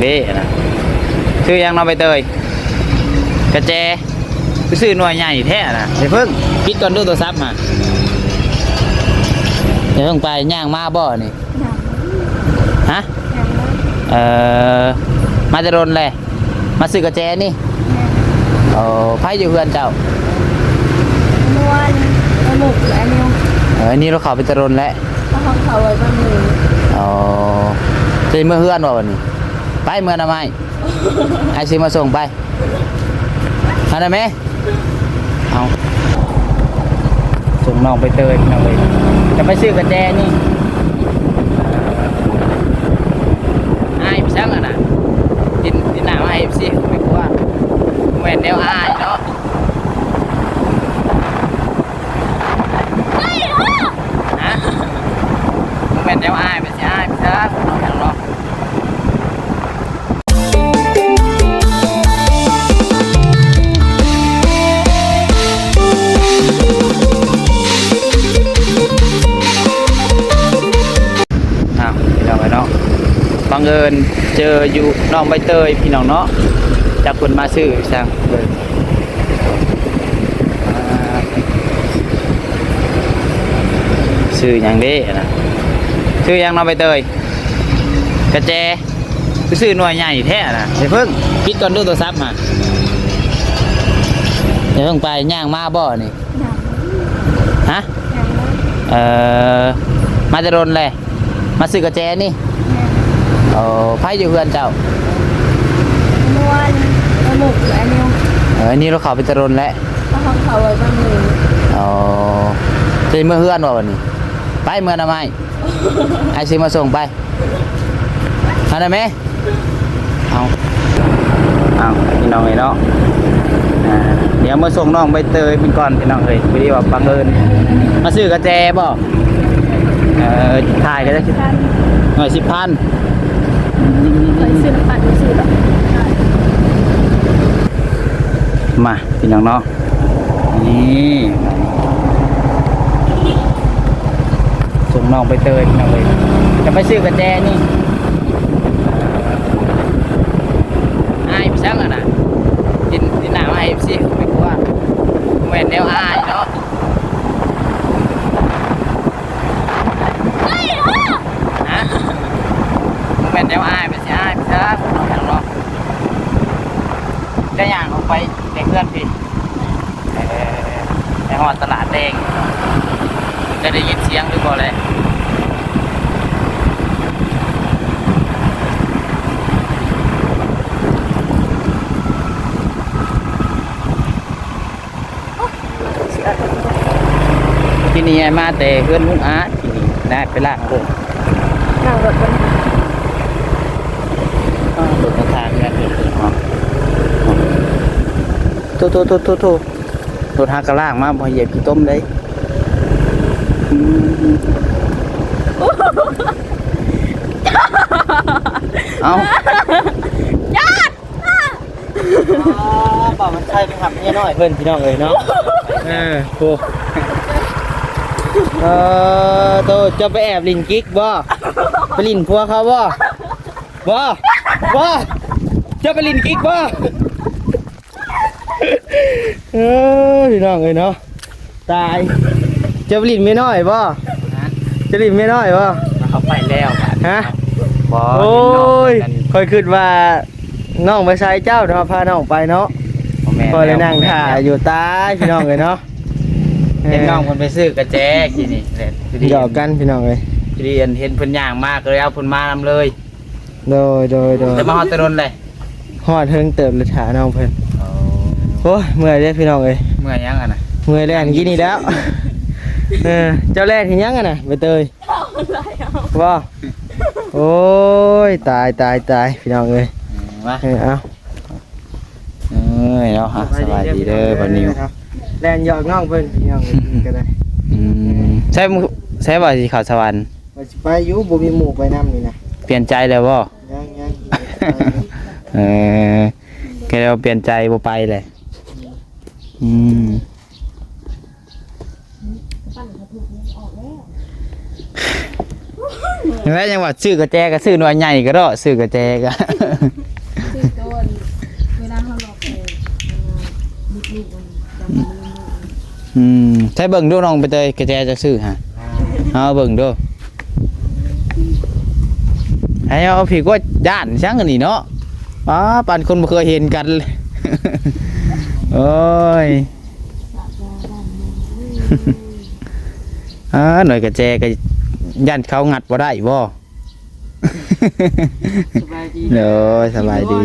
ເດ້ນະ ຊື່ຫຍັງນ້ອງໃບເຕີຍ? ກະແຈ. ຄືຊື້ໜ່ວຍໃຫຍ່ແທ້ນະ. ຢ່າເພິ່ງ ປິດກ່ອນເດີ້ໂທລະສັບຫັ້ນ. ຢ່າເພິ່ງໄປ. ຍ່າງມາບໍ່ນີ້? ຫະ? ເອີ ມາແຕ່ດົນແລ້ວ ມາຊື້ກະແຈນີ້. ໂອ້ ໃຜຢູ່ເຮືອນເຈົ້າ? ມ່ວນ ປາໝຸກ ແລະ ນິວ. ເອີ ນີ້ລາວເຂົ້າໄປແຕ່ດົນແລ້ວ. ເຂົາເຂົ້າໄວ້ບາງມື້. ອໍ ຈະເມືອເຮືອນບໍ່ບັດນີ້? ໄປ ເມືອນຳໄມ້ ອ້າຍຊິມາສົ່ງໄປ. ຫັ້ນນະແມ່. ເອົາ ສົ່ງນ້ອງໃບເຕີຍພີ່ນ້ອງເອີຍ ຈະໄປຊື້ກະແຈນີ້. ອາຍໄປຊັ້ນລະນະ ຕິນ ຕິນໜ້າມາໃຫ້ເອັຟຊີໄປກວດ ບໍ່ແມ່ນແນວອາຍເນາະ. ຮະ? ບໍ່ແມ່ນແນວອາຍ ມັນຊິອາຍໄປຊະເນາະ. ອ້າວ ພີ່ນ້ອງເອີຍເນາະ ບັງເອີນເຈີຢູ່ນ້ອງໃບເຕີຍ ພີ່ນ້ອງເນາະ ຈັກເພິ່ນມາຊື້ອີ່ຫຍັງ. ອ່າ ຊື້ຫຍັງເດ້ນະ? ຊື້ຫຍັງນ້ອງໃບເຕີຍ? ກະແຈ. ຄືຊື້ໜ່ວຍໃຫຍ່ແທ້ນະ. ຢ່າເພິ່ງ ປິດກ່ອນເດີ້ໂທລະສັບຫັ້ນ. ຢ່າເພິ່ງໄປ. ຍ່າງມາບໍ່ນີ້? ຫະ? ເອີ ມາແຕ່ດົນແລ້ວ ມາຊື້ກະແຈນີ້. ໂອ້ ໃຜຢູ່ເຮືອນເຈົ້າ? ມ່ວນ ປາໝຸກ ແລະ ນິວ. ເອີ ນີ້ລາວເຂົ້າໄປແຕ່ດົນແລ້ວ. ເຂົາເຂົ້າໄວ້ບາງມື້. ອໍ ຈະເມືອເຮືອນບໍ່ບັດນີ້? ໄປ ເມືອນຳໄມ້ ອ້າຍຊິມາສົ່ງໄປ. ຫັ້ນນະແມ່. ເອົາ ເອົາ ພີ່ນ້ອງເອີຍເນາະ ອ່າ ດຽວມາສົ່ງນ້ອງໃບເຕີຍເພິ່ນກ່ອນ ພີ່ນ້ອງເອີຍ. ພໍດີວ່າບັງເອີນມາຊື້ກະແຈບໍ່? ເອີ ຂາຍກະໄດ້ ໜ່ວຍສິບພັນ. ຂ້ອຍຊື້ນ້ຳປັ່ນ ຊື້ດອກ. ມາ ພີ່ນ້ອງເນາະ. ນີ້ ສົ່ງນ້ອງໃບເຕີຍພີ່ນ້ອງເອີຍ ຈະໄປຊື້ກະແຈນີ້. ອາຍໄປຊັ້ນລະນະ ຕິນ ຕິນໜ້າມາໃຫ້ເອັຟຊີໄປກວດ ບໍ່ແມ່ນແນວອາຍເນາະ. ຮະ? ບໍ່ແມ່ນແນວອາຍ ມັນຊິອາຍໄປຊະເນາະ. ຈະຍ່າງອອກໄປແຕ່ເຮືອນພີ້ ເອີ ໄປຮອດຕະຫຼາດແດງ ຈະໄດ້ຍິນສຽງຫຼືບໍ່ແລະ? ທີ່ນີ້ອ້າຍມາແຕ່ເຮືອນລຸງອາດ ທີ່ນີ້ນະ ໄປລ້າງລົດ ລ້າງລົດກ່ອນ. ອ້າວ ລົດມາທາງເຮືອນເພິ່ນເນາະ. ໂທ້ໆໆໆ ລົດຫາກະລ້າງມາ ບໍ່ຢຽບຂີ້ຕົມເດ້. ອືມ ເອົ້າ ຍາດ. ອໍ ບ່າວມັນໄຊໄປຫາເມຍນ້ອຍເພິ່ນ ພີ່ນ້ອງເອີຍເນາະ. ເອີ ໂອ້ ເອີ ໂຕ ເຈົ້າໄປແອບຫຼິ້ນກິກບໍ່? ໄປຫຼິ້ນຜົວເຂົາບໍ່? ບໍ່ ບໍ່ ເຈົ້າໄປຫຼິ້ນກິກບໍ່? ເອີ ພີ່ນ້ອງເອີຍເນາະ. ຕາຍ ເຈົ້າຫຼິ້ນເມຍນ້ອຍບໍ່? ຮະ? ເຈົ້າຫຼິ້ນເມຍນ້ອຍບໍ່? ເຂົາໄປແລ້ວບາດນີ້. ຮະ? ບໍ່ ໂອ້ຍ ຂ້ອຍຄິດວ່ານ້ອງໄປໃສ່ເຈົ້າເນາະ ພານ້ອງໄປເນາະ. ບໍ່ແມ່ນ ຂ້ອຍໄດ້ນັ່ງຖ້າຢູ່. ຕາຍ ພີ່ນ້ອງເອີຍເນາະ. ເຫັນນ້ອງເພິ່ນໄປຊື້ກະແຈກີ້ນີ້ແຫຼະ ຫຍອກກັນ ພີ່ນ້ອງເອີຍ. ພໍດີເຫັນເພິ່ນຍ່າງມາ ກໍເລີຍເອົາເພິ່ນມານຳເລີຍ. ໂດຍ ໂດຍ ໂດຍ ແຕ່ມາຮອດແຕ່ດົນແຫຼະ ຮອດເທິງເຕີບແລ້ວ ຖ້ານ້ອງເພິ່ນ. ໂອ້ ໂອ້ຍ ເມື່ອຍເດ້ພີ່ນ້ອງເອີຍ. ເມື່ອຍຫຍັງຫັ້ນນະ? ເມື່ອຍແລ່ນກີ້ນີ້ແລ້ວ. ເອີ ເຈົ້າແລ່ນເຮັດຫຍັງຫັ້ນນະ ໃບເຕີຍ? ບໍ່ ໂອ້ຍ ຕາຍ ຕາຍ ຕາຍ ພີ່ນ້ອງເອີຍ. ອືມ ມາ ເອີ ເອົາ ເອີຍ ເນາະ ສະບາຍດີເດີ ບ່າວນິວ. ແລ່ນຫຍອກນ້ອງເພິ່ນ ພີ່ນ້ອງເອີຍ ກໍໄດ້. ອືມ ໃສ ໃສວ່າຊິເຂົ້າສະຫວັນ? ວ່າຊິໄປຢູ່ ບໍ່ມີໝູ່ໄປນຳນີ້ນະ. ປ່ຽນໃຈແລ້ວບໍ່? ຍັງ ຍັງ ເອີ ແຄ່ວ່າປ່ຽນໃຈບໍ່ໄປແຫຼະ. ອືມ ແລ້ວຍັງວ່າຊື້ກະແຈກໍຊື້ໜ່ວຍໃຫຍ່ກໍເດາະ ຊື້ກະແຈກໍ ຊື້ໂຕອັນ ເວລາເຮົາລັອກ ເອີ ອັນນ່າ ບິດລູກມັນ ຈັ່ງບໍ່ລືມລູກ. ອືມ ໃຊ້ເບິ່ງດູນ້ອງໃບເຕີຍ ກະແຈຈະຊື້ຫາ ເອົາເບິ່ງດູ ໃຫ້ເອົາຜີກວ່າຢ້ານຊ່າງອັນນີ້ເນາະ. ປ້າ ປານຄົນບໍ່ເຄີຍເຫັນກັນ ໂອ້ຍ ອ່າ ໜ່ວຍກະແຈກະຢ້ານເຂົາງັດບໍ່ໄດ້ບໍ່? ສະບາຍດີ ໂດຍ ສະບາຍດີ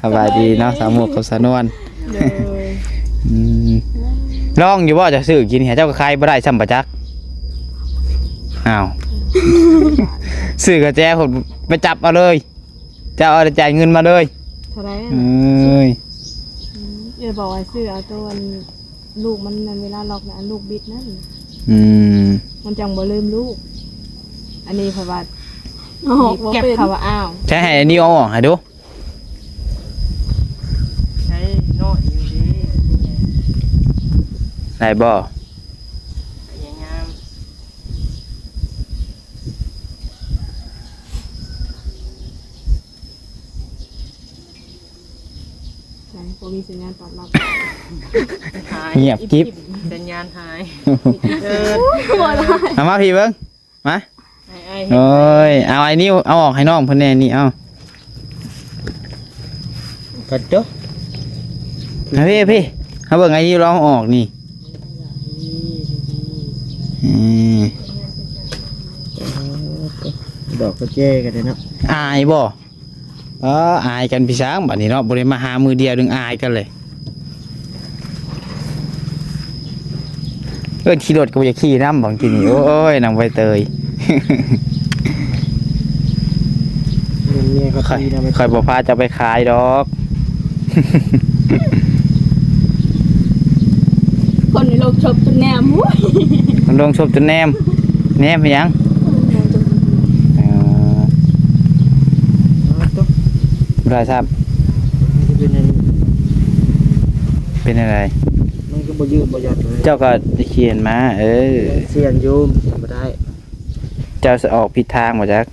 ສະບາຍດີເນາະ ສາວມຸກກັບສາວນວນ ໂດຍ ອືມ ລອງຢູ່ບໍ່? ເຈົ້າຊື້ກິນໃຫ້ເຈົ້າກໍຂາຍບໍ່ໄດ້ຊ້ຳປະຈັກ ອ້າວ ຊື້ກະແຈພຸ້ນ ໄປຈັບເອົາເລີຍ ເຈົ້າເອົາແຕ່ຈ່າຍເງິນມາເລີຍ ເທົ່າໃດຫັ້ນ ເອີຍ ອືມ ເອື້ອຍບອກໃຫ້ຊື້ເອົາໂຕອັນ ລູກມັນນັ້ນ ເວລາລັອກນະ ອັນລູກບິດນັ້ນ ອືມ ມັນຈັ່ງບໍ່ລືມລູກ. ອັນນີ້ເພິ່ນວ່າ ອອກບໍ່ເປັນ ແກັບເຂົາວ່າ ອ້າວ ໃຊ້ໃຫ້ອັນນີ້ເອົາອອກໃຫ້ດູ ໃຊ້ນ້ອຍຢູ່ເດ້ ໄດ້ບໍ່? ພະຍາຍາມ. ໃສ ບໍ່ມີສັນຍານຕອບຮັບ ຫາຍ ງຽບກິບ ສັນຍານຫາຍ ເອີ ບໍ່ໄດ້ ເອົາມາພີ້ເບິ່ງ ມາ ອ້າຍໆ ໂອ້ຍ ເອົາໄອ້ນິ້ວ ເອົາອອກໃຫ້ນ້ອງເພິ່ນແດ່ນີ້ ເອົາ ກັດໂຕ ມາພີ້ ມາພີ້ ເຮົາເບິ່ງໄອ້ນິ້ວລອງເອົາອອກນີ້ ອືມ ດອກກະແຈກໍໄດ້ເນາະ ອາຍບໍ່? ເອີ ອາຍກັນພີ່ຊ້າງ ບາດນີ້ເນາະ ບໍ່ໄດ້ມາຫາມື້ດຽວ ດຶງອາຍກັນເລີຍ ເອີ້ນຂີ່ລົດກໍບໍ່ຢາກຂີ່ນຳ ບາງທີນີ້ ໂອ້ຍ ນາງໃບເຕີຍ ເງິນເມຍກໍຕີນຳ ຂ້ອຍບໍ່ພາເຈົ້າໄປຂາຍດອກ ຄົນໃນໂລກຊົບຈົນແນມ ໂອ້ຍ ຄົນໂລກຊົບຈົນແນມ ແນມເຮັດຫຍັງ? ເອີ ບໍ່ໄດ້ຊ້ຳ ມັນຄືເປັນອັນນີ້ ເປັນແນວໃດ? ມັນຄືບໍ່ຍືດບໍ່ຫຍັດເລີຍ ເຈົ້າກໍໄດ້ຂຽນມາ ເອີ ຂຽນຢູ່ ມັນຂຽນບໍ່ໄດ້ ເຈົ້າສະອອກຜິດທາງບໍ່ຈັກ.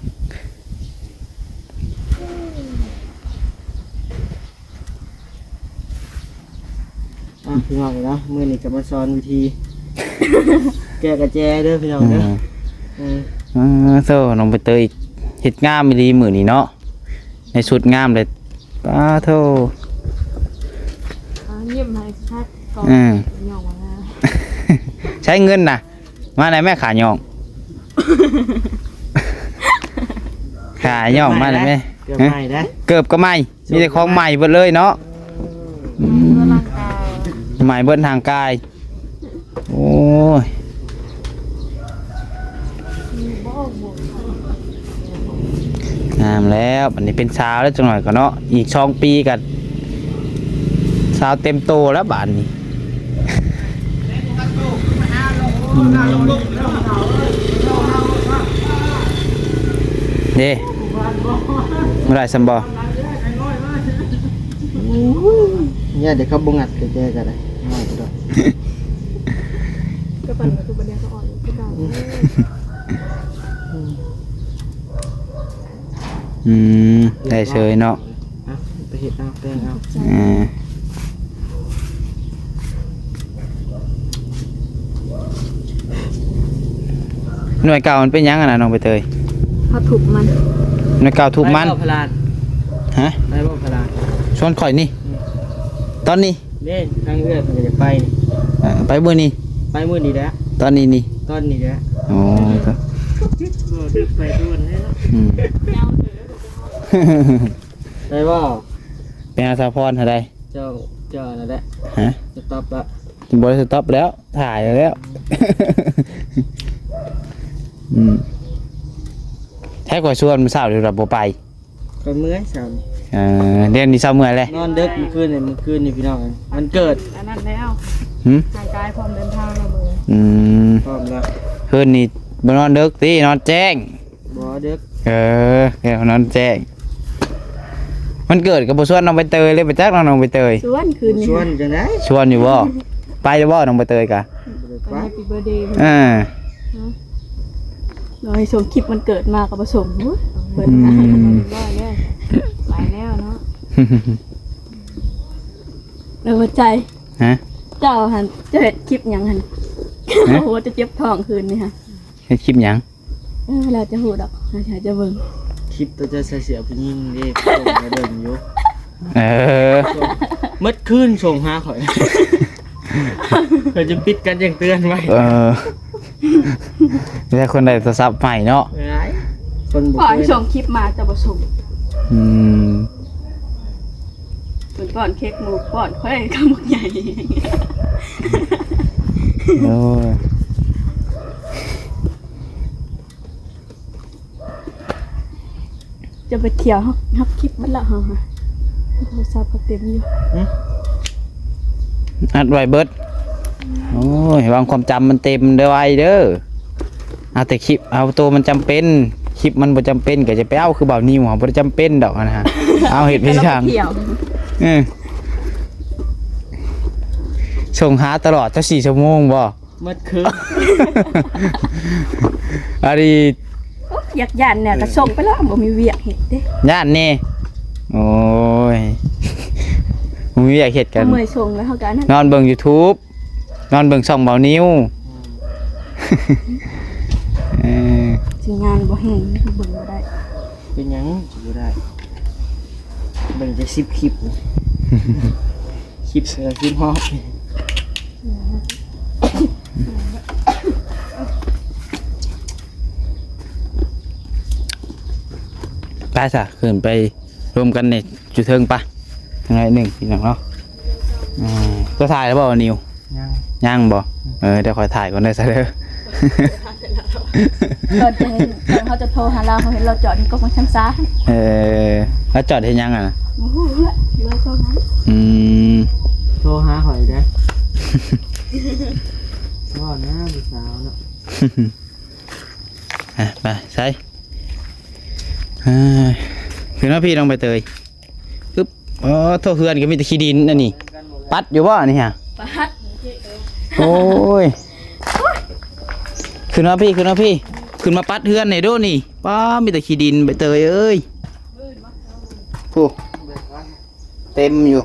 ອ່ະ ພີ່ນ້ອງເນາະ ມື້ນີ້ກໍມາສອນວິທີແກະກະແຈເດີພີ່ນ້ອງເດີ ອືມ ເອີ ອ່າ ໂທ້ ນ້ອງໃບເຕີຍເຮັດງາມອີ່ຫຼີມື້ນີ້ເນາະ ໃນຊຸດງາມເລີຍ ປາໂທ້ ອ່າ ຍິ້ມໃຫ້ຄັກກ່ອນ ເອີ ຍ້ອງວ່າງາມ ໃຊ້ເງິນນະ ມາໄດ້ແມ່ຂາຍ້ອງ ຂາຍ້ອງມາໄດ້ແມ່ ເກີບໃໝ່ເດ້ ເກີບກໍໃໝ່ ມີແຕ່ຂອງໃໝ່ເບິດເລີຍເນາະ ອືມ ໃໝ່ເບິດຮ່າງກາຍ ໂອ້ຍ ງາມແລ້ວ ບັດນີ້ເປັນສາວແລ້ວ ຈັກໜ້ອຍກໍເນາະ ອີກສອງປີກໍສາວເຕັມໂຕແລ້ວບາດນີ້. ອືມ ເດ້ ບໍ່ໄດ້ຊ້ຳບໍ່? ເນຍ ດຽວເຂົາບໍ່ງັດໃຫ້ແກກໍໄດ້ ງ່າຍກວ່າດອກ ກໍປັ່ນປະຕູບັນຍາກະອ່ອນຄືເກົ່າ. ອືມ ອືມ ໄດ້ເຊີຍເນາະ ອ່ະ ໄປເຮັດເອົາ ແປງເອົາ ເອີ ໜ່ວຍເກົ່າມັນເປັນຫຍັງຫັ້ນນະ ນ້ອງໃບເຕີຍ? ເຮົາທຸບມັນ ໜ່ວຍເກົ່າທຸບມັນ ໄປບໍ່ພະລານ? ຮະ? ໄປບໍ່ພະລານ? ຊວນຂ້ອຍນີ້ ອືມ ຕອນນີ້ ເດ້ ທາງເອື້ອຍເພິ່ນກໍຢາກໄປນີ້ ເອີ ໄປມື້ນີ້ ໄປມື້ນີ້ແຫຼະ ຕອນນີ້ນີ້ ຕອນນີ້ແຫຼະ ໂອ້ຍ ບໍ່ໄດ້ໄປດ່ວນເດ້ເນາະ ອືມ ໄປບໍ່? ໄປຫາສາວພອນຫັ້ນໃດ ເຈົ້າ ເຈົ້ານັ້ນແຫຼະ ຮະ? ສະຕັອບລະ ບໍ່ໄດ້ສະຕັອບແລ້ວ ຖ່າຍແລ້ວ ອືມ ແທ້ຂ້ອຍຊວນມື້ເຊົ້ານີ້ລະບໍ່ໄປ ຂ້ອຍເມື່ອຍເຊົ້ານີ້ ເອີ ດຽວນີ້ເຊົ້າເມື່ອຍແລ້ວ ນອນເດິກມື້ຄືນນີ້ ມື້ຄືນນີ້ພີ່ນ້ອງ ວັນເກີດ ອັນນັ້ນແລ້ວ ຫືມ? ຮ່າງກາຍພ້ອມເດີນທາງແລ້ວມື້ ອືມ ພ້ອມແລ້ວ ຄືນນີ້ບໍ່ນອນເດິກຕິ ນອນແຈ້ງ ບໍ່ເດິກ ເອີ ແລ້ວນອນແຈ້ງ ວັນເກີດກໍບໍ່ຊວນນ້ອງໃບເຕີຍເລີຍ ໄປຈັກນ້ອງໃບເຕີຍ ຊວນຄືນນີ້ ຊວນຈັ່ງໃດ ຊວນຢູ່ບໍ່? ໄປຢູ່ບໍ່ນ້ອງໃບເຕີຍກະ ບໍ່ໄດ້ໄປ Happy birthday ເອີ ຮະ? ນ້ອງໃຫ້ສົ່ງຄລິບວັນເກີດມາກໍບໍ່ສົ່ງ ໂອ້ຍ ເພິ່ນ ອືມ ວ່າແລ້ວ ໄປແລ້ວເນາະ ເອີ ຫົວໃຈ ຮະ ເຈົ້າຫັ້ນ ເຈົ້າເຮັດຄລິບຫຍັງຫັ້ນ? ຮະ ໂອ້ໂຫ ຈະເຈັບທ້ອງຄືນນີ້ຮະ ເຮັດຄລິບຫຍັງ? ເອີ ແລ້ວຈະຮູ້ດອກ ໃຫ້ເຈົ້າເບິ່ງ ຄລິບໂຕເຈົ້າໃສ່ເສື້ອຜູ້ຍິງເດ້ ສົ່ງໃຫ້ເບິ່ງຢູ່ ເອີ ໝົດຄືນສົ່ງຫາຂ້ອຍ ຂ້ອຍຈະປິດການແຈ້ງເຕືອນໄວ້ ເອີ ແລ້ວຄົນໄດ້ໂທລະສັບໃໝ່ເນາະ ຫຼາຍຄົນບໍ່ ຂ້ອຍສົ່ງຄລິບມາແຕ່ບໍ່ສົ່ງ ອືມ ເພິ່ນປ້ອນເຄັກໝູ່ ປ້ອນຂ້ອຍຄຳບັກໃຫຍ່ ໂອ້ຍ ຈະໄປທ່ຽວ ຮັບ ຮັບຄລິບໝົດລະເຮົາ ໂທລະສັບກໍເຕັມຢູ່ ຫຶ ອັດໄວ້ເບິດ ໂອ້ຍ ວາງຄວາມຈຳມັນເຕັມເດີ ໄວເດີ ເອົາແຕ່ຄລິບ ເອົາໂຕມັນຈຳເປັນ ຄລິບມັນບໍ່ຈຳເປັນກໍຈະໄປເອົາ ຄືບ່າວນິວ ບໍ່ໄດ້ຈຳເປັນດອກຫັ້ນນະ ເອົາເຮັດໄປຊ່າງ ເອີ ສົ່ງຫາຕະຫຼອດ ຊາວສີ່ຊົ່ວໂມງບໍ່? ໝົດຄືນ ອັນນີ້ ໂອ້ຍ ຢາກຢ້ານແດ່ ກໍສົ່ງໄປແລ້ວ ບໍ່ມີວຽກເຮັດເດ້ ຢ້ານແດ່ ໂອ້ຍ ບໍ່ມີວຽກເຮັດກັນ ເມື່ອຍສົ່ງແລ້ວເຮົາກໍອັນນັ້ນ ນອນເບິ່ງ YouTube ນອນເບິ່ງຊ່ອງບ່າວນິວ ອືມ ເອີ ຊິງານບໍ່ແຮງ ເບິ່ງບໍ່ໄດ້ ເປັນຫຍັງຊິບໍ່ໄດ້ ເບິ່ງຈັກສິບຄລິບ ຄລິບເສືອຄລິບຮອບ ໄປຊະ ຂຶ້ນໄປລົມກັນໃນຈຸເທິງປະ ໜ້ອຍໜຶ່ງພີ່ນ້ອງເນາະ ອືມ ຈະຖ່າຍແລ້ວບໍ່ນິວ? ຍັງ ຍັງບໍ່? ອືມ ເອີ ດຽວຂ້ອຍຖ່າຍກ່ອນເດີຊະເດີ ກ່ອນຈະເຫັນ ກ່ອນເຮົາຈະໂທຫາລາວ ເຮົາເຫັນລາວຈອດຢູ່ກົກໝາກຊຳຊາ ເອີ ລາວຈອດເຮັດຫຍັງຫັ້ນນະ? ບໍ່ຮູ້ແຫຼະ ລາວໂທຫາ ອືມ ໂທຫາຂ້ອຍເດີ ເວົ້ານະຜູ້ສາວເນາະ ອ່ະ ໄປໃສ່ ເອີ ຂຶ້ນມາພີ້ນ້ອງໃບເຕີຍ ອຶບ ອໍ ໂທ້ ເຮືອນກໍມີແຕ່ຂີ້ດິນອັນນີ້ ປັດຢູ່ບໍ່ອັນນີ້ຫະ? ປັດ ໂອ້ຍ ຂຶ້ນມາພີ້ ຂຶ້ນມາພີ້ ຂຶ້ນມາປັດເຮືອນແດ່ໂດນີ້ ປ້າ ມີແຕ່ຂີ້ດິນໃບເຕີຍເອີຍ ໂອ້ ເຕັມຢູ່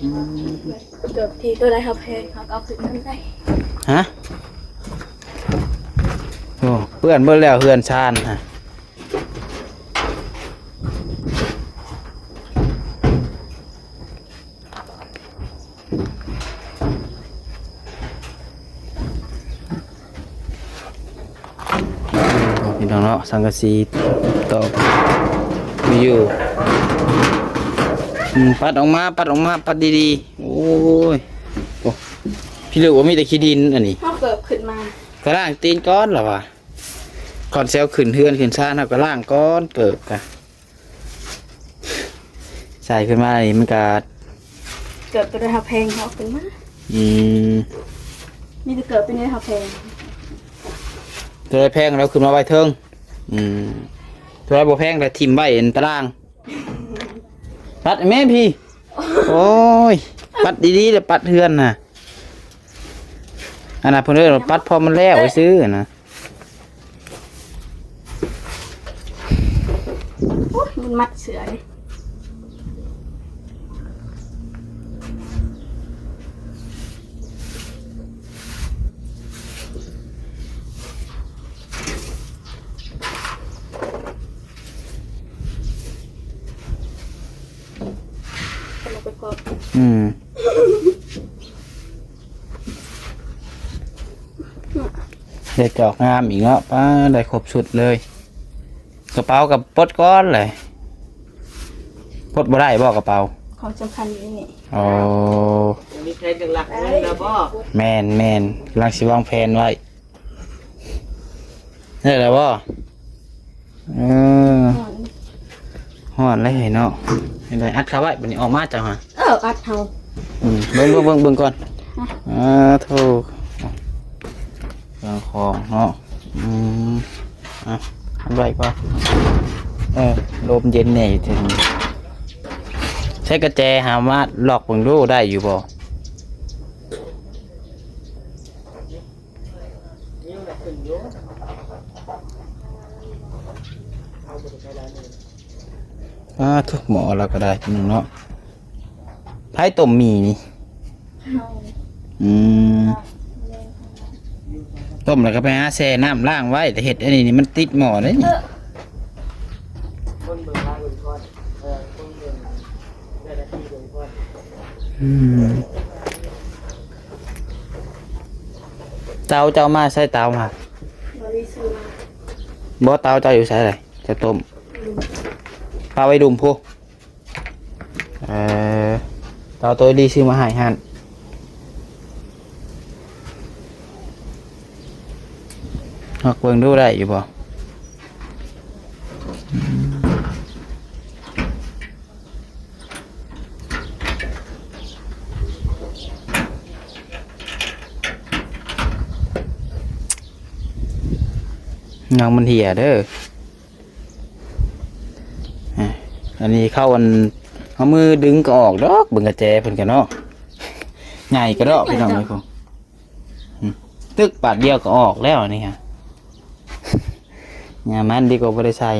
ອືມ ເກີບທີ່ໂຕໃດເຮົາແພງ ເຮົາກໍເອົາຂຶ້ນນຳໄດ້ ຮະ? ໂອ້ ເປື້ອນເບິດແລ້ວເຮືອນຊານຫັ້ນ ພີ່ນ້ອງເນາະ ສັງກະສີຕອກຢູ່ ອືມ ປັດອອກມາ ປັດອອກມາ ປັດດີໆ ໂອ້ຍ ໂອ້ ພີ່ເລິກວ່າມີແຕ່ຂີ້ດິນອັນນີ້ ເຮົາເກີບຂຶ້ນມາ ກໍລ້າງຕີນກ່ອນລະວ່າ ກ່ອນຊິເອົາຂຶ້ນເຮືອນຂຶ້ນຊານ ເຮົາກໍລ້າງກ່ອນ ເກີບກະ ໃສ່ຂຶ້ນມານີ້ມັນກະ ເກີບໂຕໃດເຮົາແພງເຮົາເອົາຂຶ້ນມາ ອືມ ມີແຕ່ເກີບໂຕນີ້ເຮົາແພງ ໂຕໃດແພງເຮົາຂຶ້ນມາໄວ້ເທິງ ອືມ ໂຕໃດບໍ່ແພງລະຖິ້ມໄວ້ອັນຕາລ່າງ ປັດແມ່ພີ້ ໂອ້ຍ ປັດດີໆ ແລ້ວປັດເຮືອນນະ ອັນນັ້ນເພິ່ນເອີ້ນວ່າປັດພໍມັນແລ້ວຊື່ນະ. ໂອ້ຍ ມັນມັດເສື້ອເດ້ ອືມ. ໄດ້ຈອກງາມອີກເນາະ ປ້າ ໄດ້ຄົບຊຸດເລີຍ ກະເປົາກະປົດກ່ອນເລີຍ ປົດບໍ່ໄດ້ບໍ່ກະເປົາ? ຂອງສຳຄັນຢູ່ໃນນີ້ ໂອ້ ມີແຜນຫຼັກເງິນແລ້ວບໍ່? ແມ່ນໆ ກຳລັງຊິວາງແຜນໄວ້ ໄດ້ແລ້ວບໍ່? ເອີ ຮ້ອນ ຮ້ອນເລີຍເນາະ ເຮັດໃດ ອັດເຂົ້າໄວ້ ບາດນີ້ອອກມາເຈົ້າຫາ ເອີ ອັດເຮົາ ອືມ ເບິ່ງ ເບິ່ງ ເບິ່ງ ເບິ່ງກ່ອນ ອາ ໂທ້ ເຄື່ອງຂອງເນາະ ອືມ ອະ ອັດໄວ້ກ່ອນ ເອີ ລົມເຢັນແດ່ຢູ່ເທິງ ໃຊ້ກະແຈຫາມາລັອກເບິ່ງດູ ໄດ້ຢູ່ບໍ່? ນີ້ມັນຂຶ້ນຢູ່ ອ້າ ທຸກໝໍລາວກໍໄດ້ພີ່ນ້ອງເນາະ. ໃຜຕົ້ມໝີ່ນີ້? ເຮົາ. ອືມ ຕົ້ມແລ້ວກໍໄປຫາແຊ່ນ້ຳລ້າງໄວ້ ແຕ່ເຮັດອັນນີ້ນີ້ມັນຕິດໝໍ້ເດ້ນີ້. ອືມ ເຕົາເຈົ້າມາໃສ່ເຕົາຫາ? ບໍ່ໄດ້ຊື້ມາ. ບໍ່ ເຕົາເຈົ້າຢູ່ໃສລະ? ເຈົ້າຕົ້ມ ປະໄວ້ດຸ່ມພຸ້ນ. ເອີ ເຕົາໂຕດີຊື້ມາໃຫ້ຫັ້ນ ຮອກເບິ່ງດູໄດ້ຢູ່ບໍ່? ນ້ອງມັນເຫ່ຍເດີ. ອ່ະ ອັນນີ້ເຂົາອັນ ເອົາມືດຶງກໍອອກດອກ ເບິ່ງກະແຈເພິ່ນກະເນາະ ໃຫຍ່ກະດອກພີ່ນ້ອງເອີຍ. ອືມ ຕຶກບາດດຽວກໍອອກແລ້ວອັນນີ້ຮະ ຫຍ້າມັນດີກວ່າບໍ່ໄດ້ໃສ່.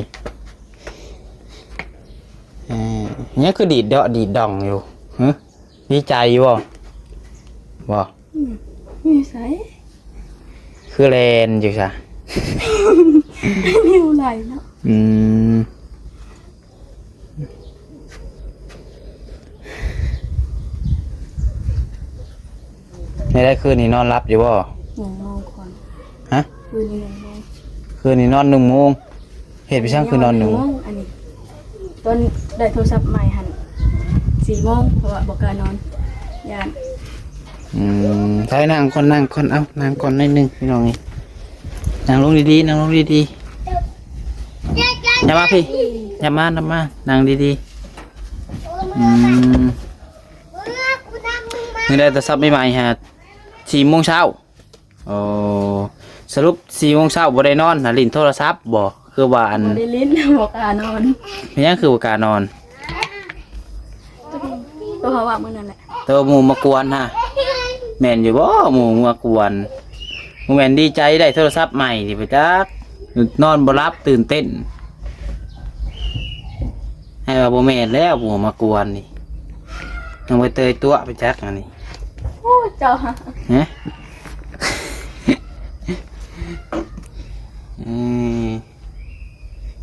ເອີ ຫຍັງຄືດີດເດາະດີດດອງຢູ່ຫື? ດີໃຈຢູ່ບໍ່? ບໍ່. ອືມ ຢູ່ໃສ? ຄືແລ່ນຢູ່ຊະ ມີຫຼາຍເນາະ. ອືມ ແນວໃດ ຄືນນີ້ນອນຫຼັບຢູ່ບໍ່? ໜຶ່ງໂມງກ່ອນ. ຮະ? ຄືນນີ້ໜຶ່ງໂມງ. ຄືນນີ້ນອນໜຶ່ງໂມງ. ເຮັດໄປຊັ້ນຄືນອນໜຶ່ງໂມງ? ອັນນີ້ ຕອນໄດ້ໂທລະສັບໃໝ່ຫັ້ນສີ່ໂມງ ເພາະວ່າບໍ່ກ້ານອນ ຢ້ານ. ອືມ ໃສ່ນັ່ງກ່ອນ ນັ່ງກ່ອນ ເອົາ ນັ່ງກ່ອນໜ້ອຍໜຶ່ງພີ່ນ້ອງເອີຍ. ນັ່ງລົງດີໆ ນັ່ງລົງດີໆ ຢ່າມາພີ່ ຢ່າມາ ນຳມາ ນັ່ງດີໆ. ອືມ ມື້ໃດໂທລະສັບໃໝ່ໆ ຫາສີ່ໂມງເຊົ້າ. ໂອ້ ສະຫຼຸບສີ່ໂມງເຊົ້າບໍ່ໄດ້ນອນນະ ຫຼິ້ນໂທລະສັບບໍ່? ຄືວ່າອັນ ບໍ່ໄດ້ຫຼິ້ນ ບໍ່ກ້ານອນ. ເປັນຫຍັງຄືບໍ່ກ້ານອນ? ໂຕເຮົາວ່າມື້ນັ້ນແຫຼະ ໂຕໝູ່ມາກວນຫະ. ແມ່ນຢູ່ບໍ່ ໝູ່ມາກວນ? ບໍ່ແມ່ນດີໃຈໄດ້ໂທລະສັບໃໝ່ຕິ ໄປຈັກ ນອນບໍ່ຫຼັບ ຕື່ນເຕັ້ນ. ໃຫ້ວ່າບໍ່ແມ່ນແລ້ວ ໝູ່ມາກວນນີ້ ນ້ອງໃບເຕີຍຕົວະໄປຈັກອັນນີ້. ໂອ້ ເຈົ້າຫະ ຮະ? ເອີ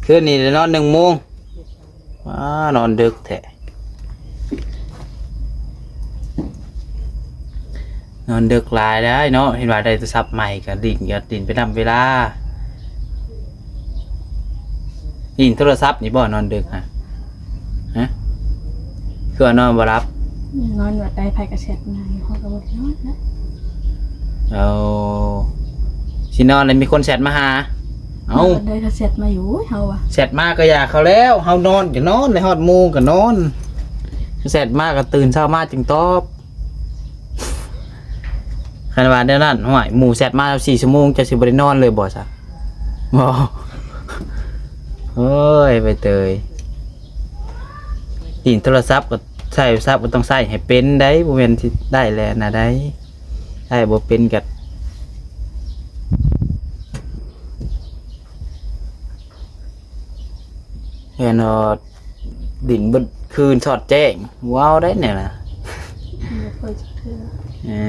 ຄືນນີ້ໄດ້ນອນໜຶ່ງໂມງ. ວ້າ ນອນດຶກແທ້ ນອນດຶກຫຼາຍໄດ໋ເນາະ. ເຫັນວ່າໄດ້ໂທລະສັບໃໝ່ກໍຫຼິ້ນ ກໍຫຼິ້ນໄປນຳເວລາ. ຫຼິ້ນໂທລະສັບນີ້ບໍ່ນອນດຶກຫະ? ຮະ? ຄືວ່ານອນບໍ່ຫຼັບ? ນອນວ່າໄດ້ໃຜກໍແຊັດມາຢູ່ ເຮົາກໍບໍ່ໄດ້ນອນນະ. ເອົາ ຊິນອນແລ້ວມີຄົນແຊັດມາຫາ. ເອົ້າ ໄດ້ເຂົາແຊັດມາຢູ່ ເຮົາວ່າ ແຊັດມາກໍຢ່າເຂົາແລ້ວ ເຮົານອນກໍນອນ ໄດ້ຮອດໂມງກໍນອນ. ແຊັດມາກໍຕື່ນເຊົ້າມາຈຶ່ງຕອບ. ຄັນວ່າແນວນັ້ນ ຫ້ວຍ ໝູ່ແຊັດມາສີ່ຊົ່ວໂມງ ເຈົ້າຊິບໍ່ໄດ້ນອນເລີຍບໍ່ຊະ? ບໍ່. ໂອ້ຍ ໃບເຕີຍ ຫຼິ້ນໂທລະສັບກໍ ໃຊ້ໂທລະສັບກໍຕ້ອງໃຊ້ໃຫ້ເປັນໄດ໋ ບໍ່ແມ່ນຊິໄດ້ແລ້ວນະໄດ໋. ໃຊ້ບໍ່ເປັນກໍ ແມ່ນ ດິນເບິດຄືນສອດແຈ້ງ ວ້າວໄດ້ແນ່ລະ. ບໍ່ເຄີຍຈັກເທື່ອ. ເອີ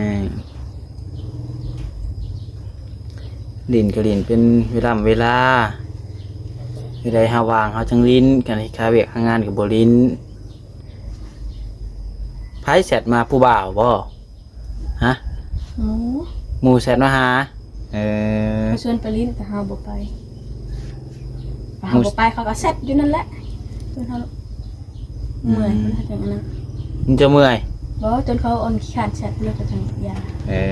ຫຼິ້ນກໍຫຼິ້ນເປັນເວລາເວລາ ເວລາເຮົາວ່າງເຮົາຈັ່ງຫຼິ້ນ ຄັນເຮັດຄາວຽກຄາງານກໍບໍ່ຫຼິ້ນ. ໃຜແຊັດມາ ຜູ້ບ່າວບໍ່? ຮະ? ໝູ່ ໝູ່ແຊັດມາຫາ. ເອີ ເຂົາຊວນໄປຫຼິ້ນ ແຕ່ເຮົາບໍ່ໄປ. ເຮົາບໍ່ໄປ ເຂົາກໍແຊັດຢູ່ນັ້ນແຫຼະ ຈົນເຮົາເມື່ອຍ ອືມ ເພິ່ນເຮັດຫຍັງອັນນັ້ນ. ມັນຈະເມື່ອຍ? ບໍ່ ຈົນເຂົາອ່ອນຂີ້ຄ້ານແຊັດ ແລ້ວກໍຈັ່ງຢ່າ. ເອີ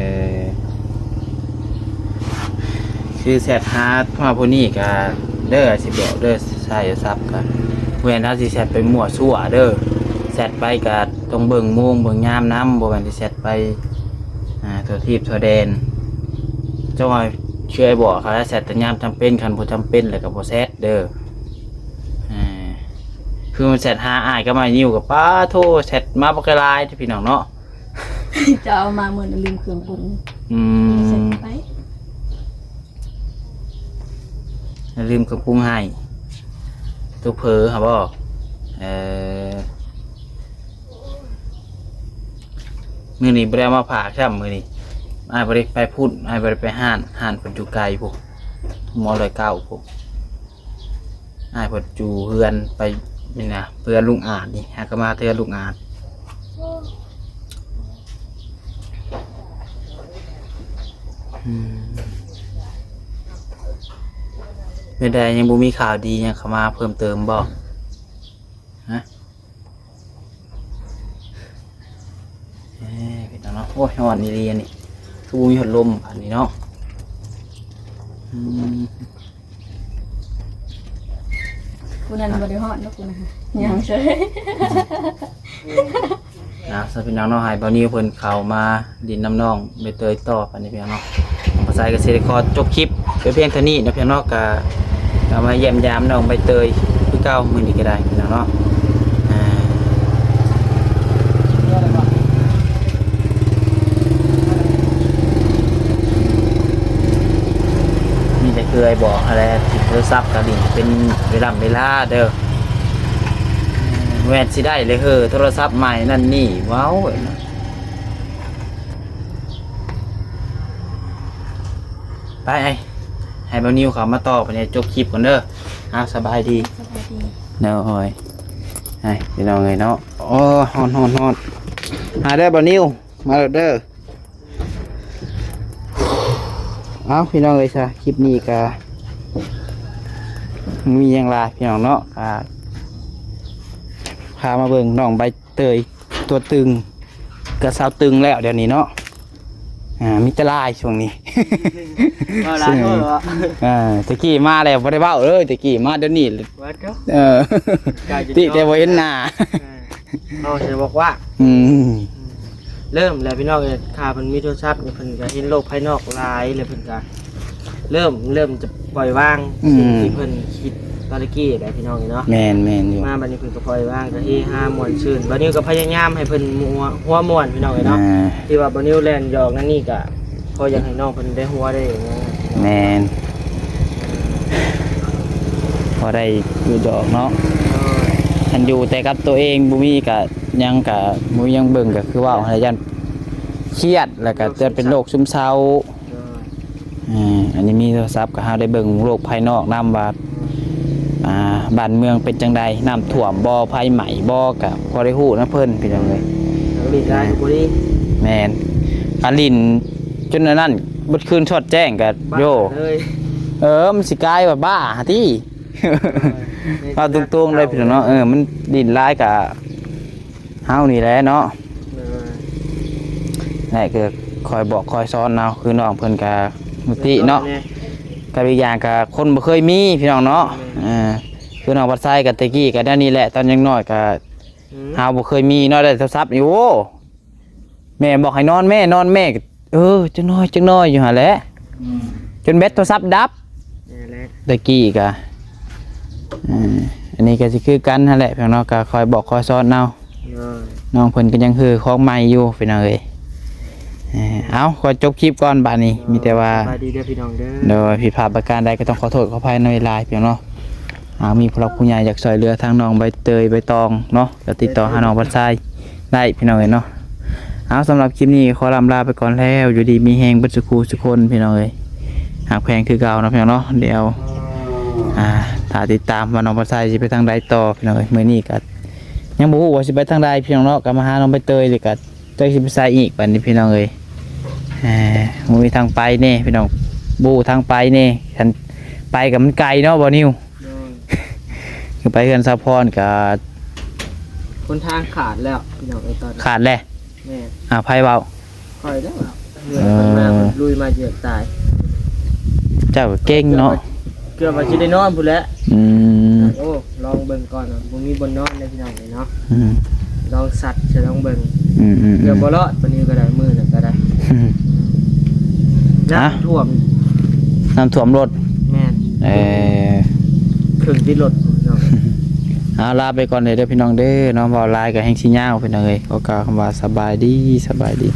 ຄືແຊັດຫາ ຫາຜູ້ນີ້ກໍເດີ ຊິບອກເດີ ສາຍໂທລະສັບກໍ ແມ່ນເຮົາຊິແຊັດໄປມົ້ວຊົ່ວເດີ ແຊັດໄປກໍຕ້ອງເບິ່ງໂມງເບິ່ງຍາມນຳ ບໍ່ແມ່ນຊິແຊັດໄປ ອ່າ ທົ່ວທີບທົ່ວແດນ. ເຈົ້າວ່າເຊື່ອໄອ້ບອກ ເຂົາແຊັດແຕ່ຍາມຈຳເປັນ ຄັນບໍ່ຈຳເປັນແລ້ວກໍບໍ່ແຊັດເດີ. ອ່າ ຄືມັນແຊັດຫາອ້າຍກັບອ້າຍນິວກໍ ປາໂທ ແຊັດມາບັກຫຼາຍໆ ເດີພີ່ນ້ອງເນາະ. ຈະເອົາມາມື້ນລືມເຄື່ອງປຸງ. ອືມ ໃສ່ໄປ ລືມເຄື່ອງປຸງໃຫ້. ຕົວເຜີຫັ້ນບໍ່? ເອີ ມື້ນີ້ບໍ່ໄດ້ເອົາມາຝາກຊ້ຳ ມື້ນີ້ອ້າຍບໍ່ໄດ້ໄປພຸ້ນ ອ້າຍບໍ່ໄດ້ໄປຮ້ານ ຮ້ານເພິ່ນຢູ່ໄກພຸ້ນ ມໍຮ້ອຍເກົ້າພຸ້ນ. ອ້າຍເພິ່ນຢູ່ເຮືອນໄປນີ້ນະ ເຮືອນລຸງອາດນີ້ ຫາກໍມາເຮືອນລຸງອາດ. ອືມ ແນວໃດ ຍັງບໍ່ມີຂ່າວດີຫຍັງເຂົ້າມາເພີ່ມເຕີມບໍ່? ຮະ? ເອີ ເປັນຫຍັງເນາະ? ໂອ້ຍ ຮ້ອນອີ່ຫຼີອັນນີ້ ຄືບໍ່ມີພັດລົມບາດນີ້ເນາະ. ອືມ ຜູ້ນັ້ນບໍ່ໄດ້ຮ້ອນດອກ ຜູ້ນັ້ນຫຍັງເຊີຍ. ເອົາ ຊັ້ນພີ່ນ້ອງເນາະ ໃຫ້ບ່າວນິວເພິ່ນເຂົ້າມາຫຼິ້ນນຳນ້ອງໃບເຕີຍຕໍ່ ບັດນີ້ພີ່ນ້ອງເນາະ. ບ່າວໄຊກໍຊິໄດ້ຂໍຈົບຄລິບໄປພຽງເທົ່ານີ້ເນາະພີ່ນ້ອງເນາະ ກໍ ກໍມາຢ້ຽມຢາມນ້ອງໃບເຕີຍຄືເກົ່າ ມື້ນີ້ກໍໄດ້ພີ່ນ້ອງເນາະ. ອ່າ ມີແຕ່ເອື້ອຍບອກຫັ້ນແຫຼະ ຖິ້ມໂທລະສັບກໍຫຼິ້ນເປັນເວລາເວລາເດີ. ແມ່ນຊິໄດ້ເລີຍເຮີ ໂທລະສັບໃໝ່ນັ້ນນີ້ ເວົ້າເອີຍນະ. ໄປ ໃຫ້ບ່າວນິວເຂົ້າມາຕໍ່ ບັດນີ້ຈົບຄລິບກ່ອນເດີ. ເອົາ ສະບາຍດີ ສະບາຍດີ ໂດຍ. ໃຫ້ພີ່ນ້ອງເອີຍເນາະ ໂອ້ ຮ້ອນໆໆ ຫາເດີບ່າວນິວ ມາເດີ. ເອົາ ພີ່ນ້ອງເອີຍ ຊະ ຄລິບນີ້ກະບໍ່ມີຫຍັງຫຼາຍພີ່ນ້ອງເນາະ ກະພາມາເບິ່ງນ້ອງໃບເຕີຍຕົວຕຶງ ກະຊາວຕຶງແລ້ວດຽວນີ້ເນາະ. ອ່າ ມີແຕ່ລາຍຊ່ວງນີ້ ເວົ້າຫຼາຍໂພດເນາະ. ອ່າ ແຕ່ກີ້ມາແລ້ວບໍ່ໄດ້ເວົ້າເລີຍ ແຕ່ກີ້ມາດຽວນີ້ ວ່າເຈົ້າ ເອີ ຕິແຕ່ບໍ່ເຫັນໜ້າ ເອີ ເຮົາຊິບອກວ່າ ອືມ ເລີ່ມແລ້ວພີ່ນ້ອງເອີຍ ຖ້າເພິ່ນມີໂທລະສັບນີ້ ເພິ່ນກໍເຫັນໂລກພາຍນອກຫຼາຍ ແລ້ວເພິ່ນກໍເລີ່ມ ເລີ່ມຈະປ່ອຍວາງ ອືມ ສິ່ງທີ່ເພິ່ນຄິດຕອນຕະກີ້ແຫຼະພີ່ນ້ອງເອີຍເນາະ. ແມ່ນໆຢູ່ ມາບັດນີ້ເພິ່ນກໍປ່ອຍວາງ ກໍເຮຮາມ່ວນຊື່ນ. ບັດນີ້ກໍພະຍາຍາມໃຫ້ເພິ່ນຫົວ ຫົວມ່ວນພີ່ນ້ອງເອີຍເນາະ. ອ່າ ທີ່ວ່າບ່າວນິວແລ່ນຢອກນັ້ນນີ້ກໍ ພໍຢາກໃຫ້ນ້ອງເພິ່ນໄດ້ຫົວໄດ້ຫຍັງ. ແມ່ນ ພໍໄດ້ຢູ່ດອກເນາະ. ໂດຍ ຄັນຢູ່ແຕ່ກັບຕົວເອງ ບໍ່ມີກະຫຍັງ ກະບໍ່ມີຫຍັງເບິ່ງ ກະຄືເວົ້າຫັ້ນແຫຼະ ຢ້ານຄຽດ ແລ້ວກະຈະເປັນໂລກຊຶມເສົ້າ. ໂດຍ ເອີ ອັນນີ້ມີໂທລະສັບ ກະເຮົາໄດ້ເບິ່ງໂລກພາຍນອກນຳວ່າ ອ່າ ບ້ານເມືອງເປັນຈັ່ງໃດ ນ້ຳຖ້ວມບໍ່ ໄຟໄໝ້ບໍ່ ກະພໍໄດ້ຮູ້ນຳເພິ່ນ ພີ່ນ້ອງເອີຍ. ຫຼິ້ນຫຼາຍກໍບໍ່ດີ. ແມ່ນ ຄັນຫຼິ້ນຈົນອັນນັ້ນ ເບິດຄືນຊອດແຈ້ງກໍ ບ້າ ໂຢ ເລີຍ ເອີ ມັນຊິກາຍວ່າບ້າຕິ. ເອີ ເວົ້າຕົງໆເລີຍພີ່ນ້ອງເນາະ ເອີ ມັນຫຼິ້ນຫຼາຍກະເຮົານີ້ແຫຼະເນາະ. ເອີ ແຫຼະ ກໍຄອຍບອກຄອຍສອນເອົາ ຄືນ້ອງເພິ່ນກະມຸຕິເນາະ ແມ່ນ ກັບອີກຢ່າງກະຄົນບໍ່ເຄີຍມີພີ່ນ້ອງເນາະ. ແມ່ນ ເອີ ຄືນ້ອງພັດໄຊກະແຕ່ກີ້ກະແນວນີ້ແຫຼະ ຕອນຍັງນ້ອຍກະ ອືມ ເຮົາບໍ່ເຄີຍມີເນາະ ໄດ້ໂທລະສັບນີ້ ໂອ້ ແມ່ບອກໃຫ້ນອນແມ່ ນອນແມ່ ເອີ ຈັກໜ້ອຍ ຈັກໜ້ອຍຢູ່ຫັ້ນແຫຼະ. ອືມ ຈົນແບັດໂທລະສັບດັບ. ແມ່ນແຫຼະ ແຕ່ກີ້ກະ ເອີ ອັນນີ້ກະຊິຄືກັນຫັ້ນແຫຼະພີ່ນ້ອງເນາະ ກະຄອຍບອກຄອຍສອນເອົາ. ໂດຍ ນ້ອງເພິ່ນກະຍັງຮືຂອງໃໝ່ຢູ່ພີ່ນ້ອງເອີຍ. ເອີ ເອົາ ຂໍຈົບຄລິບກ່ອນບາດນີ້ ໂດຍ ມີແຕ່ວ່າ ສະບາຍດີເດີພີ່ນ້ອງເດີ. ໂດຍ ຜິດພາດປະການໃດກໍຕ້ອງຂໍໂທດຂໍອະໄພນຳຫຼາຍໆ ພີ່ນ້ອງເນາະ. ຫາກມີຜູ້ຫຼັກຜູ້ໃຫຍ່ຢາກຊ່ວຍເຫຼືອທາງນ້ອງໃບເຕີຍ ໃບຕອງເນາະ ກໍຕິດຕໍ່ຫານ້ອງພັດໄຊໄດ້ພີ່ນ້ອງເອີຍເນາະ. ເອົາ ສຳລັບຄລິບນີ້ຂໍລ່ຳລາໄປກ່ອນແລ້ວ ຢູ່ດີມີແຮງເບິດສູ່ຄູ່ສູ່ຄົນພີ່ນ້ອງເອີຍ ຮັກແພງຄືເກົ່າເນາະພີ່ນ້ອງເນາະ. ດຽວ ອ່າ ຖ້າຕິດຕາມວ່ານ້ອງພັດໄຊຊິໄປທາງໃດຕໍ່ພີ່ນ້ອງເອີຍ. ມື້ນີ້ກໍຍັງບໍ່ຮູ້ວ່າຊິໄປທາງໃດພີ່ນ້ອງເນາະ ກໍມາຫານ້ອງໃບເຕີຍ ແລ້ວກໍ ຈັກຊິໄປໃສອີກບັດນີ້ພີ່ນ້ອງເອີຍ. ເອີ ບໍ່ມີທາງໄປແນ່ພີ່ນ້ອງ ບໍ່ຮູ້ທາງໄປແນ່ ຄັນໄປກໍມັນໄກເນາະບ່າວນິວ. ໂດຍ ຄືໄປເຮືອນສາວພອນກໍ ຫົນທາງຂາດແລ້ວພີ່ນ້ອງເອີຍ ຕອນນີ້ຂາດແລ້ວ. ແມ່ນ ອ້າວ ໃຜເວົ້າ? ຂ້ອຍເດ້ເວົ້າ. ເອີ ເມື່ອຍເພິ່ນມາ ເພິ່ນລຸຍມາຈະຢາກຕາຍ. ເຈົ້າກໍເກັ່ງເນາະ ເກືອບວ່າ ເກືອບວ່າຊິໄດ້ນອນພຸ້ນແຫຼະ. ອືມ ໂອ້ ລອງເບິ່ງກ່ອນ ບໍ່ມີບ່ອນນອນເດ້ພີ່ນ້ອງເອີຍເນາະ. ອືມ ລອງສັດໃສ່ລອງເບິ່ງ. ອືມໆໆ ເກືອບບໍ່ລອດປານນີ້ກໍໄດ້ ມື້ນັ້ນກໍໄດ້. ອືມ ນ້ຳ ຮະ? ຖ້ວມ ນ້ຳຖ້ວມລົດ. ແມ່ນ ເອີ ເຄິ່ງຕິດລົດພີ່ນ້ອງ. ເອົາ ລາໄປກ່ອນເດີພີ່ນ້ອງເດີເນາະ ເວົ້າຫຼາຍກໍແຮ່ງຊິຍາວພີ່ນ້ອງເອີຍ. ຂໍກ່າວຄຳວ່າສະບາຍດີ ສະບາຍດີ.